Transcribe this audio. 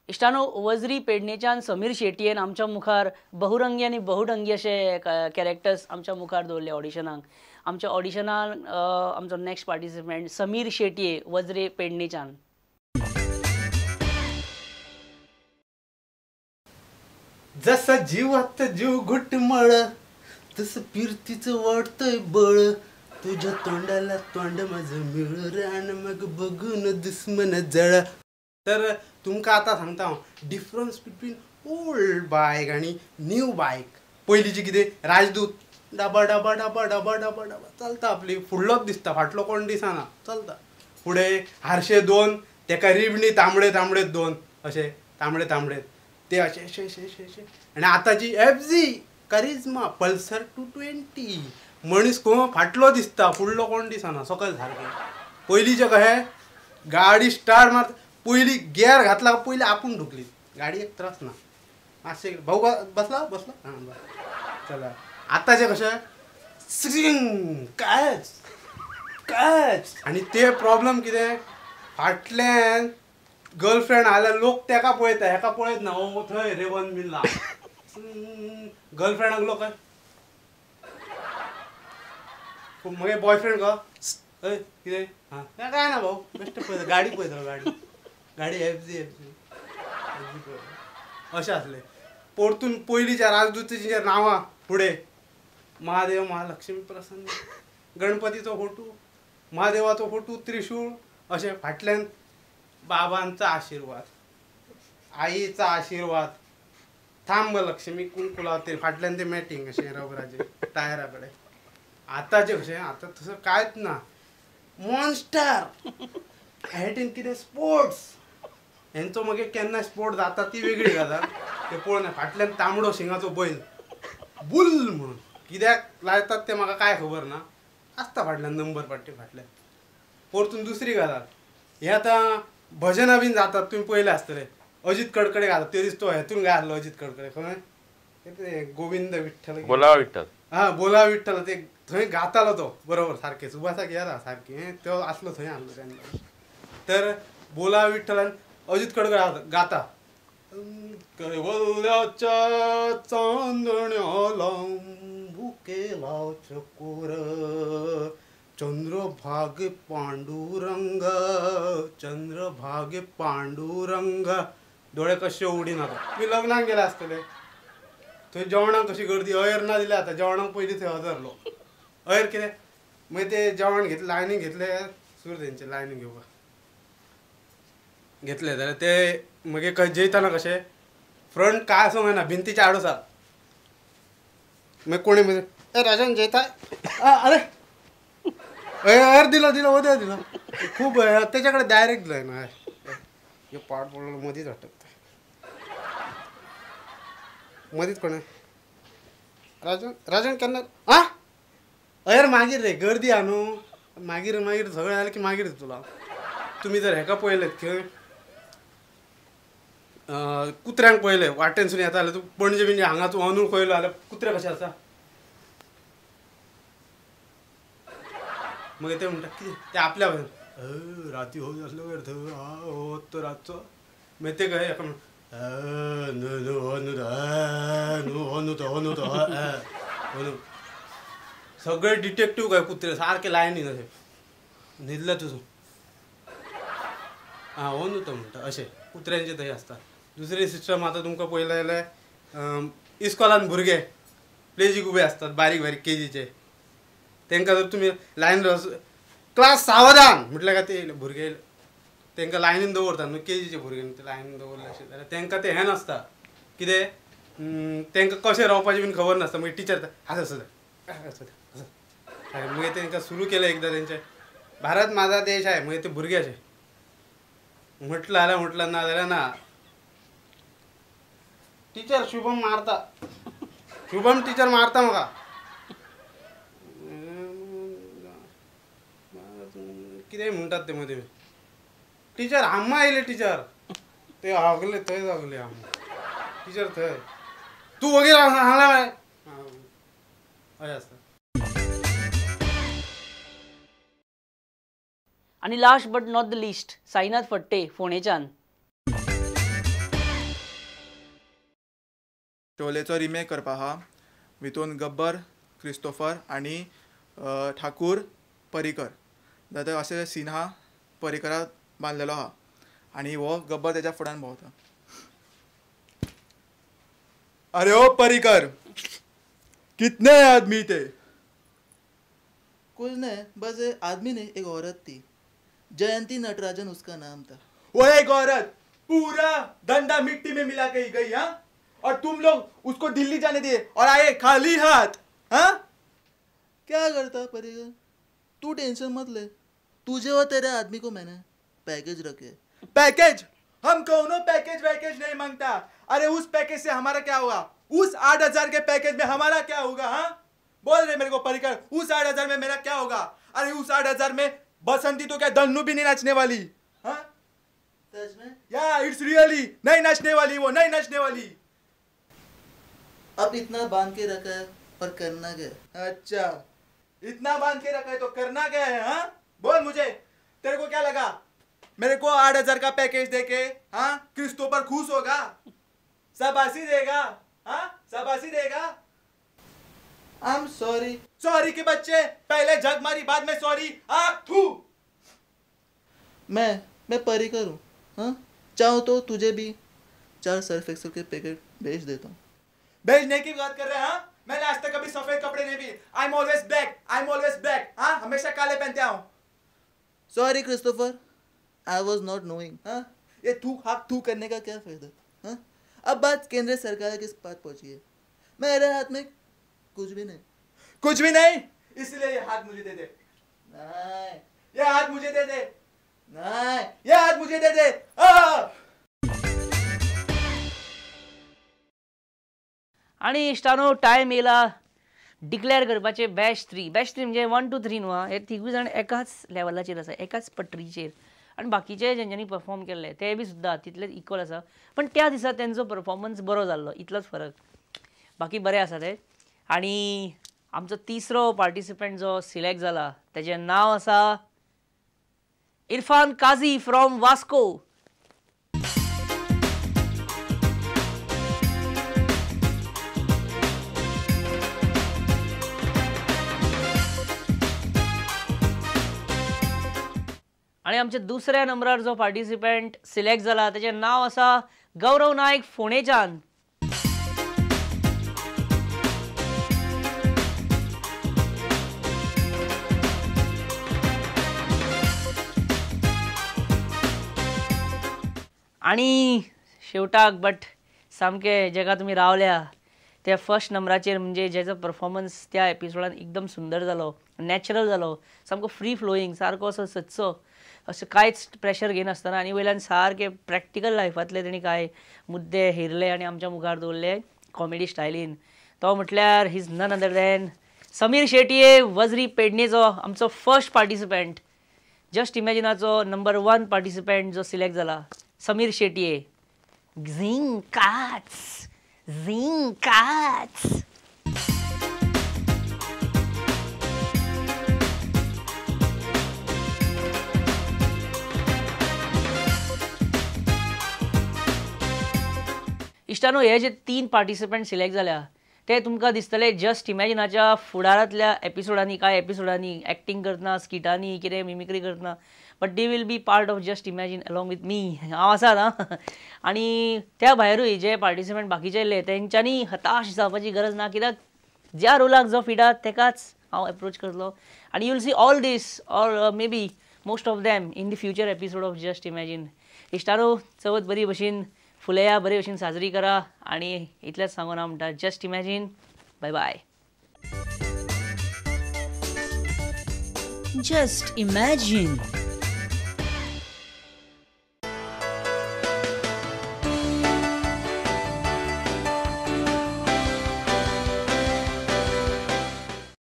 इश्टानो, वजरी पेडणेच्यान समीर शेटयेन आमच्या मुखार बहुरंगी आनी बहुढंगी अशे कॅरेक्टर्स आमच्या मुखार दवरले ऑडिशनाक. आमच्या ऑडिशनान आमचो नेक्स्ट पार्टिसिपंट समीर शेटये, वजरे पेडणेच्यान. जसा जीवात जीव घुटमळ तसं फिरतीच वाटतंय बळ, तुझ्या तोंडाला तोंड माझं मिळ रान मग बघून दुश्मन जळ. तर तुमकां आतां सांगता हांव डिफरन्स बिटवीन ओल्ड बायक आनी न्यू बायक. पयलींची कितें राजदूत डबा डबा डबा डबा डबा डबा चलता, आपली फुडलोच दिसता, फाटलो कोण दिसना, चलता. फुडें हारशे दोन, तेका रिबणी तांबडे तांबडे दोन, अशे तांबडे तांबडे ते अशे अशे अशे अशे अशे. आनी आतांची एफ जी करिज्मा पल्सर 220, मनीस कोण फाटलो दिसता, फुडलो कोण दिसना, सकयल सारकें. पयलींचें कशें गाडी स्टार्ट मारता, पयलीं गियर घातला पयलीं आपूण ढुकली गाडी, एक त्रास ना. मातशें भाऊ बसला बसला हां बस चला. आतांचें कशें सिंग कांयच कांयच. आनी ते प्रॉब्लम कितें, फाटल्यान गर्लफ्रेंड आल्यार लोक तेका पळयता, हेका पळयत ना. ओ थंय रेवन मिल्ला गर्लफ्रेंडाक लोक मगे बॉयफ्रेंड गो हय कितें हां काय ना भाऊ, बेश्टें पळयता, गाडी पळयतालो, गाडी गाडी एफ जी एफ जी अशें आसलें. परतून पयलींच्या राजदूतीचीं नांवां फुडें महादेव महालक्ष्मी प्रसन्न, गणपतीचो फोटो, महादेवाचो फोटो, त्रिशूळ, अशें फाटल्यान बाबांचा आशीर्वाद, आईचा आशीर्वाद, थांब लक्ष्मी कुंकू लावते, फाटल्यान ते मॅटिंग अशें रबराचे टायरा कडेन. आतांचें कशें आतां तसं कांयच ना. मॉन्स्टर हेटीन कितें स्पोर्ट्स, हेंचो मागीर केन्ना स्पोर्ट जाता ती वेगळी गजाल, ते पळोवन फाटल्यान तांबडो शिंगाचो बैल बुल म्हणून कित्याक लायतात ते म्हाका कांय खबर ना, आसता फाटल्यान नंबर पाट्टी फाटल्यान. परतून दुसरी गजाल, हे आतां भजनां बीन जातात, तुमी पळयलें आसतलें, अजीत कडकडे घालता ते दीस तो हेतून घातलो अजीत कडकडे, खंय ते गोविंद विठ्ठल, बोला विठ्ठल, हां बोला विठ्ठल, ते थंय गातालो तो बरोबर सारकें, सुभाषाक येता सारकें, तो आसलो थंय आसलो तेन्ना. तर बोला विठ्ठलान अजीत कडकडे गाता, कैवल्याच्या चांदण्याला भुकेला चकोर, चंद्रभागे पांडुरंग, चंद्रभागे पांडुरंग. दोळे कशे उडिना. तुमी लग्नाक गेले आसतले, थंय जेवणाक कशी गर्दी, अयर ना दिले आतां जेवणाक पयलीं थंय 1000 लोक अयर कितें, मागीर ते जेवण घेतलें, लायनीक घेतले, सुरू तेंचे लायनीक घेवपाक घेतले जाल्यार ते मागीर जेयतना कशें फ्रंट काय आसूंक जायना, भिंतीच्या आडो आसा. मागीर कोणी म्हणजे ए राजन जेयता, अरे अयर दिलो दिलो वद्या दिलो, खूब तेच्या कडेन डायरेक्ट दिलो ना, हे पाट पडलो मदींच अटकता, मदींच कोण राजन राजन केन्ना आं अयर मागीर रे गर्दी आहा न्हू, मागीर मागीर सगळें जालें की मागीर तुला. तुमी जर हेका पळयलें खंय कुत्र्यांक पळयलें वाटेनसून येता जाल्यार तूं पणजे बिणजे हांगा तूं अंदूळ पळयलो जाल्यार कुत्रे कशे आसा, मागीर ते म्हणटा कितें ते आपल्या भशेन राती हो आसलो थंय हो तो रातचो, मागीर ते कशें हेका म्हणून सगळे डिटेक्टीव काय कुत्रे सारके लायनीन अशे न्हिदले तुजो आं हो न्हू तो म्हणटा, अशें कुत्र्यांचे थंय आसता. दुसरी सिस्टम आतां तुमकां पळयलें जाल्यार इस्कॉलान भुरगे प्लेजीक उबे आसतात बारीक बारीक केजीचे, तांकां जर तुमी लायन क्लास सावधान म्हटल्यार काय ते भुरगे तांकां लायनीन दवरतात न्हू, केजीचे भुरगे ते लायनीन दवरले अशें जाल्यार तांकां तें हें नासता कितें, तांकां कशें रावपाचें बीन खबर नासता. मागीर टिचर आसा आसा आसा मागीर तांकां सुरू केलें एकदां तेंचें भारत माझा देश आहे, मागीर ते भुरगे अशें म्हटलं जाल्यार म्हटलं ना जाल्यार ना, टिचर शुभम मारता, शुभम टिचर मारता म्हाका, कितें म्हणटात ते मदीं टिचर आम्मा आयले टिचर ते हगले थंय हगले आम्मा टिचर थंय तूं वगैरे सांगला मरे अशें आसता. आनी last but not the least Sainath Phadte फोंडेच्यान. शोलेचो रिमेक करपा आहा, भितून गब्बर क्रिस्तोफर आनी ठाकूर परिकर जाल्यार अशें सीन आहा, परिकराक बांदलेलो आहा आनी हो गब्बर तेच्या फुड्यान भोंवता. अरे ओ परिकर, कितने आदमी थे? कुछ नहीं, बस आदमी नहीं, एक औरत थी, जयंती नटराजन उसका नाम था. वो एक औरत पूरा धंधा मिट्टी में मिला के गई, हाँ, और तुम लोग उसको दिल्ली जाने दिए और आए खाली हाथ. हाँ, क्या करता परिकर, तू टेंशन मत ले, तुझे और तेरे आदमी को मैंने पैकेज रखे. पैकेज? हम कौनो पैकेज वैकेज नहीं मांगता. अरे उस पैकेज से हमारा क्या होगा? उस 8,000 के पैकेज में हमारा क्या होगा? हाँ बोल रहे मेरे को परिकर, उस 8,000 में मेरा क्या होगा? अरे उस 8,000 में बसंती तो क्या धन्नू भी नहीं नाचने वाली. हाँ सच में? या it's really नहीं नाचने वाली, वो नहीं नाचने वाली. अब इतना बांध के रखा है और करना क्या? अच्छा इतना बांध के रखा है तो करना क्या है? हाँ बोल मुझे, तेरे को क्या लगा मेरे को 8,000 का पैकेज देके हाँ क्रिस्तोफर खुश होगा, शाबाशी देगा? हाँ शाबाशी देगा? I am sorry. Sorry K बच्चे, पहले जग मारी बाद में सॉरी. थू. मैं परिकर हूँ, हाँ चाहो तो तुझे भी 4 सर्फ एक्सेल के पैकेट भेज देता हूँ. भेजने की बात कर रहे हैं? हाँ मैंने आज तक कभी सफेद कपड़े नहीं भी. I am always black, I am always black. हाँ हमेशा काले पहनते आऊँ. Sorry Christopher, I was not knowing. हाँ ये थू हाथ थू करने का क्या फायदा? हाँ अब बात केंद्र सरकार के पास पहुँची है, मेरे हाथ में कुछ भी नहीं. कुछ भी नहीं, इसलिए ये हाथ मुझे दे दे. नहीं, ये हाथ मुझे दे दे. नहीं, ये हाथ मुझे दे दे. आनी इश्टानो टायम येयला डिक्लेअर करपाचे बॅच 3. बॅच 3 म्हणजे 1 2 3 न्हू, हे तिगूय जाण एकाच लेवलाचेर आसा, एकाच पटरीचेर. आनी बाकीचे जेंच्यांनी परफॉर्म केल्ले ते बी सुद्दां तितलेच इक्वल आसा, पण त्या दिसा तेंचो परफॉर्मन्स बरो जाल्लो, इतलोच फरक, बाकी बरे आसा ते. आनी आमचो तिसरो पार्टिसिपंट जो सिलेक्ट जाला तेजें नांव आसा इरफान काझी फ्रॉम वास्को. आनी आमच्या दुसऱ्या नंबरार जो पार्टिसिपंट सिलेक्ट जाला तेजें नांव आसा गौरव नायक फोंडेच्यान. आनी शेवटाक बट सामकें जेका तुमी रावल्या त्या फर्स्ट नंबराचेर, म्हणजे जेजो परफॉर्मन्स त्या एपिसोडान एकदम सुंदर जालो, नॅचरल जालो, सामको फ्री फ्लोईंग, सारको असो सच्चो, अशें कांयच प्रेशर घेयनासतना आनी वयल्यान सारके प्रॅक्टिकल लायफांतले तेणी कांय मुद्दे हेरले आनी आमच्या मुखार दवरले कॉमेडी स्टायलीन. तो म्हटल्यार his none other than Sameer Shetye, Vajri पेडणेचो आमचो फर्स्ट पार्टिसिपंट, जस्ट इमॅजिनाचो नंबर 1 पार्टिसिपंट जो सिलेक्ट जाला, समीर शेटये. झिंकाच झिंकाच. इश्टानो हे जे 3 पार्टिसिपंट सिलेक्ट जाल्या ते तुमकां दिसतले जस्ट इमॅजिनाच्या फुडारांतल्या एपिसोडांनी, कांय एपिसोडांनी एक्टींग करतना, स्किटांनी, कितें मिमिक्री करतना, but they will be part of Just Imagine along with me. हांव आसा आतां. आनी त्या भायरूय जे पार्टिसिपंट बाकीचे येयल्ले तेंच्यांनी हताश जावपाची गरज ना, कित्याक ज्या रोलाक जो फिट आहा तेकाच हांव एप्रोच करतलो. आनी you will see all this or maybe most of them in the future episode of Just Imagine. इश्टानो चवथ बरी भशेन फुलया, बरे भशेन साजरी करा आनी इतलेंच सांगून हांव म्हणटा just imagine, bye bye. Just imagine.